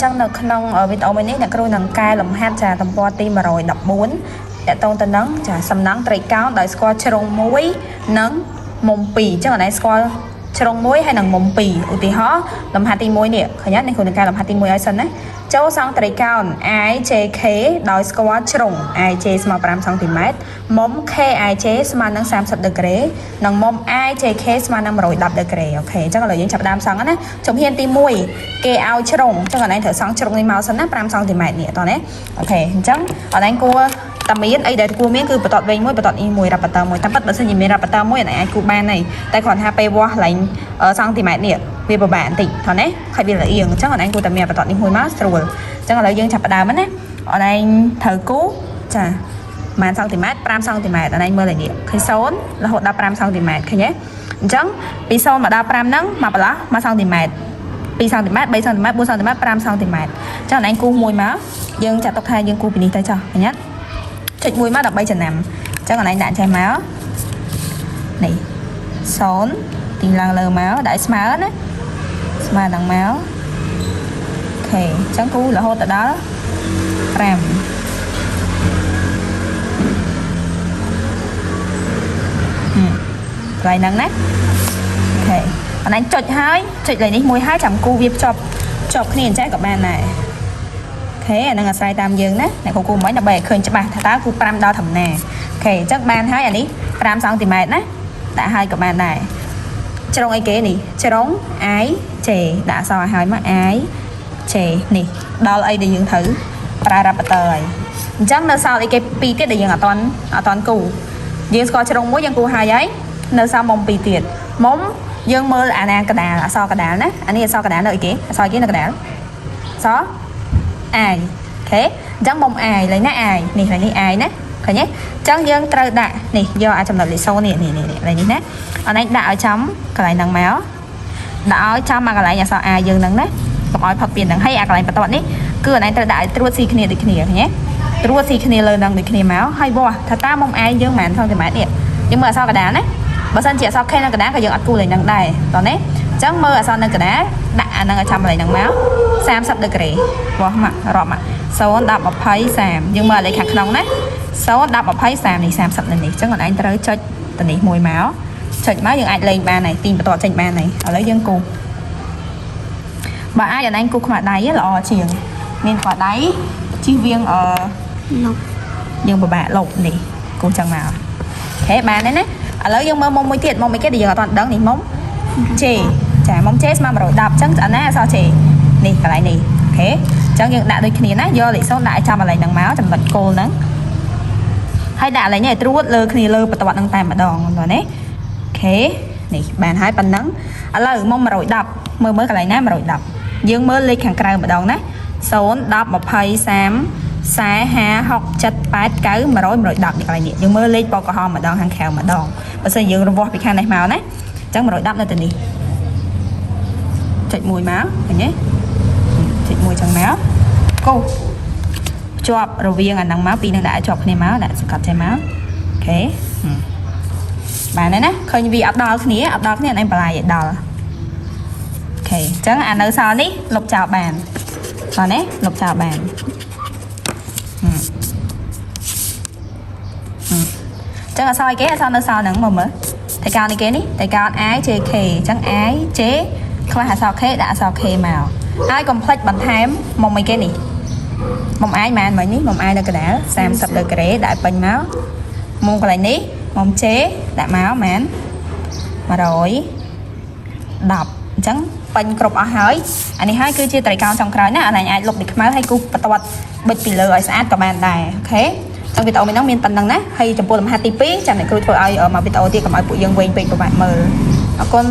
ចឹងនៅក្នុងវីដេអូមួយនេះអ្នកគ្រូនឹងកែលំហាត់ចាទំព័រទី114តកតងទៅនឹងចាសំណង់ត្រីកោណដោយស្គាល់ជ្រុងមួយនិងមុំ2អញ្ចឹងអនឯងស្គាល់ជ្រុងមួយហើយនិងមុំ2ឧទាហរណ៍លំហាត់ទី1នេះឃើញទេអ្នកគ្រូនឹងកែលំហាត់ទី1ឲ្យសិនណាចូលសង់ត្រីកោណ IJK ដោយស្គាល់ជ្រុង IJ ស្មើ5សង់ទីម៉ែត្រមុំ KIJ ស្មើនឹង30ដឺក្រេនិងមុំ IJK ស្មើនឹង110ដឺក្រេOK អញ្ចឹងឥឡូវយើងចាប់ផ្ដើមសង់ណាជំហានទី1គេឲ្យជ្រុងអញ្ចឹងអនឯងត្រូវសង់ជ្រុងនេះមកសិនណា5សង់ទីម៉ែត្រនេះតោះណាOK អញ្ចឹងអនឯងគួរតែមានអីដែលគួរមានគឺបន្ទាត់វែងមួយបន្ទាត់នេះមួយ radius មួយតាមពិតបើសិនជាមាន radius មួយអនឯងអាចគូបានហើយតែគ្រាន់ថាពេលវាស់ឡើងសង់ទីម៉ែត្រនេះវាពិបាកបន្តិចថោះណាខិតវាល្អៀងអញ្ចឹងអនឯងគួរតែមានបន្ទាត់នេះមួយមកស្រួលអញ្ចឹងឥឡូវយើងចាប់ផ្ដើមណាអនឯងត្រូវគូចា ប៉ុន្មានសង់ទីម៉ែត្រ5សង់ទីម៉ែត្រអានេះមើលឲ្យនេះឃើញ0រហូតដល់5សង់ទីម៉ែត្រឃើញទេអញ្ចឹងពី0មកដល់5ហ្នឹងមកប្រឡោះ1សង់ទីម៉ែត្រ2សង់ទីម៉ែត្រ3សង់ទីម៉ែត្រ4សង់ទីម៉ែត្រ5សង់ទីម៉ែត្រអញ្ចឹងអានេះគូសមួយមកយើងចាត់ទុកថាយើងគូសពីនេះទៅចុះឃើញទេចុចមួយមកដើម្បីចំណាំអញ្ចឹងអានេះដាក់ចេះមកនេះ0ទីឡើងលើមកដាក់ឲ្យស្មើណាស្មើដល់មក OK អញ្ចឹងគូសរហូតទៅដល់5 កន្លែងហ្នឹងណាOK អានេះចុចហើយចុចកន្លែងនេះមួយហើយចាំគូវាភ្ជាប់ជាប់គ្នាអញ្ចឹងក៏បានដែរ OK អាហ្នឹងអាស្រ័យតាមយើងណាអ្នកគ្រូគូមិញដើម្បីឲ្យឃើញច្បាស់ថាតើគូ5ដល់ធម្មតាOK អញ្ចឹងបានហើយអានេះ5សង់ទីម៉ែត្រណាដាក់ហើយក៏បានដែរជ្រុងអីគេនេះជ្រុង I J ដាក់អក្សរឲ្យហើយមក I J នេះដល់អីដែលយើងត្រូវប្រើ radius ហើយអញ្ចឹងនៅសល់អីគេពីរទៀតដែលយើងអត់តាន់គូយើងស្គាល់ជ្រុងមួយយើងគូហើយហើយនៅសល់មុំពីរទៀតមុំយើងមើលអាណាកដាលអក្សរកដាលណាអានេះអក្សរកដាលនៅអីគេអក្សរអីគេនៅកដាលអក្សរ I OK អញ្ចឹងមុំ I លេខណា I នេះលេខនេះ I ណាឃើញទេអញ្ចឹងយើងត្រូវដាក់នេះយកអាចំណុចលេខ0នេះនេះនេះលេខនេះណាអនឯងដាក់ឲ្យចំកន្លែងហ្នឹងមកដាក់ឲ្យចំមកកន្លែងអក្សរ I យើងហ្នឹងណាកុំឲ្យផុតពីហ្នឹងហើយអាកន្លែងបន្ទាត់នេះគឺអនឯងត្រូវដាក់ឲ្យត្រួតស៊ីគ្នាដូចគ្នាឃើញទេត្រួតស៊ីគ្នាលើហ្នឹងដូចគ្នាមកហើយវាស់ថាតើមុំ I យើងប៉ុន្មានសង់ទីម៉ែត្រនេះយើងមើលអក្សរកណ្ដាលណាបើសិនជាអក្សរ K នៅកណ្ដាលក៏យើងអត់គូលេខហ្នឹងដែរតោះណាអញ្ចឹងមើលអក្សរនៅកណ្ដាលដាក់អាហ្នឹងឲ្យចំកន្លែងហ្នឹងមក30ដឺក្រេវាស់មករាប់មក0 10 20 30យើងមើលលេខខាងក្នុងណា0 10 20 30នេះ30នៅនេះអញ្ចឹងអូនឯងត្រូវចុចទៅនេះមួយមកចុចមកយើងអាចលេងបានហើយទីបន្ទាត់ចេញបានហើយឥឡូវយើងគូបើអាចអូនឯងគូខ្មាដៃល្អជាងមានខ្មាដៃជិះវៀងអឺ លុប យើងពិបាកលុបនេះគូចឹងមក OK បានហើយណាឥឡូវយើងមើលមុំមួយទៀតមុំមួយគេដែលយើងអត់ទាន់ដឹងនេះមុំ J ចាមុំ J ស្មើ110អញ្ចឹងអាណាអក្សរ J នេះកន្លែងនេះOK អញ្ចឹងយើងដាក់ដូចគ្នាណាយកលេខ0ដាក់ឲ្យចំកន្លែងហ្នឹងមកចំណុចគោលហ្នឹងហើយដាក់កន្លែងនេះឲ្យត្រួតលើគ្នាលើបន្ទាត់ហ្នឹងតែម្ដងបងណាOK នេះបានហើយប៉ុណ្ណឹងឥឡូវមុំ110មើលមើលកន្លែងណា110យើងមើលលេខខាងក្រៅម្ដងណា0 10 20 30 40 50 60 70 80 90 100 110នេះកន្លែងនេះយើងមើលលេខពណ៌ក្រហមម្ដងខាងក្រៅម្ដងបើសិនយើងរវាស់ពីខាងនេះមកណាអញ្ចឹង110នៅទីនេះចុចមួយមកឃើញទេចុចមួយចឹងមកគូភ្ជាប់រវាងអាហ្នឹងមកពីរនឹងដាក់ឲ្យជាប់គ្នាមកដាក់សង្កត់ចេះមក OK បានហើយណាឃើញវាអត់ដល់គ្នាអត់ដល់គ្នាអត់ឯងបន្លាយឲ្យដល់OK អញ្ចឹងអានៅសល់នេះលុបចោលបានបាទណាលុបចោលបានហឹមហឹមចឹងអក្សរអីគេអក្សរនៅសល់ហ្នឹងមើលមើលតែកោនេះគេនេះតែកោ I J K អញ្ចឹង I J ខ្វះអក្សរ K ដាក់អក្សរ K មកហើយកុំភ្លេចបន្ថែមមុំអីគេនេះមុំ I ម៉ានមិញនេះមុំ I នៅកណ្ដាល30ដឺក្រេដាក់ឲ្យពេញមកមុំកន្លែងនេះមុំ J ដាក់មកម៉ាន110អញ្ចឹងពេញគ្រប់អស់ហើយអានេះហើយគឺជាត្រីកោណចុងក្រោយណាអានេះអាចលុបដូចខ្មៅហើយគូសបន្ទាត់បិចពីលើឲ្យស្អាតក៏បានដែរ OK ចឹងវីដេអូមួយហ្នឹងមានប៉ុណ្្នឹងណាហើយចំពោះលំហាត់ទី2ចាំអ្នកគ្រូធ្វើឲ្យមកវីដេអូទៀតកុំឲ្យពួកយើងវែងពេកពិបាកមើលអរគុណ។